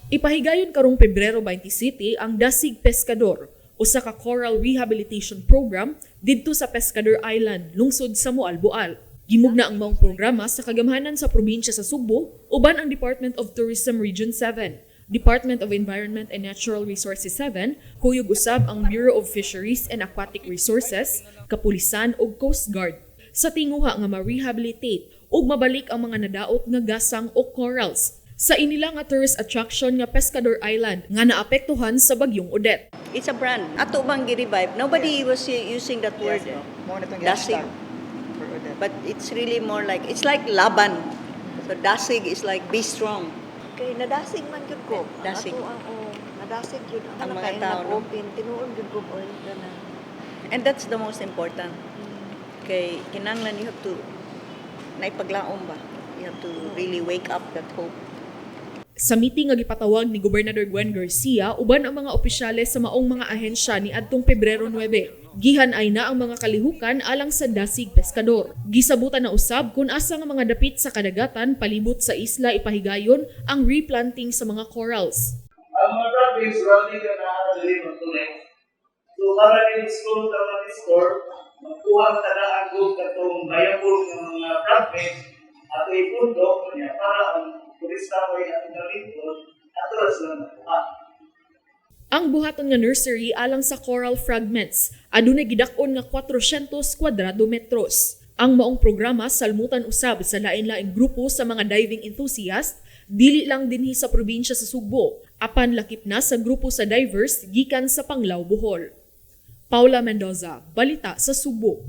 Ipahigayon karong Pebrero 27 ang Dasig Pescador, usa ka coral rehabilitation program didto sa Pescador Island, lungsod sa Moalboal. Gimugna ang maong programa sa kagamhanan sa probinsya sa Sugbo uban ang Department of Tourism Region 7, Department of Environment and Natural Resources 7, kuyog usab ang Bureau of Fisheries and Aquatic Resources, Kapulisan ug Coast Guard sa tinguha nga ma-rehabilitate ug mabalik ang mga nadaot nga gasang o corals sa inila nga tourist attraction nga Pescador Island nga naapektuhan sa bagyong Odette. It's a brand. Ato bang gi-revive? Nobody was using that word, Yes, eh. no. Mao na itong Dasig. hashtag for Odette. But it's really more like, it's like laban. So dasig is like be strong. Kay nadasig man gyud ko. Ang Dasig. ato ang, oh, nadasig gyud Ang mga kay tao, no? nag-open tinuod gyud ko oil na. And that's the most important. Kay kinanglan you have to naipaglaom ba? You have to really wake up that hope. Sa meeting nga gipatawag ni Gobernador Gwen Garcia uban ang mga opisyales sa maong mga ahensya ni adtong Pebrero 9. Gihan-ay na ang mga kalihukan alang sa Dasig Pescador. Gisabutan na usab kung asa nga mga dapit sa kadagatan palibot sa isla ipahigayon ang replanting sa mga corals. Ang mga province, running ka na dili magtunay. So para din school ta score, magkuha ta na ang goal katong viable nga mga fragments ato ipundok niya para ang turista mo ay atong gamiton ato ra sila makuha. Ang buhaton nga nursery alang sa coral fragments adunay gidak-on nga 400 kwadrado metros. Ang maong programa salmutan usab sa lain-laing grupo sa mga diving enthusiast dili lang dinhi sa probinsya sa Sugbo, apan lakip na sa grupo sa divers gikan sa Panglao, Bohol. Paula Mendoza, Balita sa Sugbo.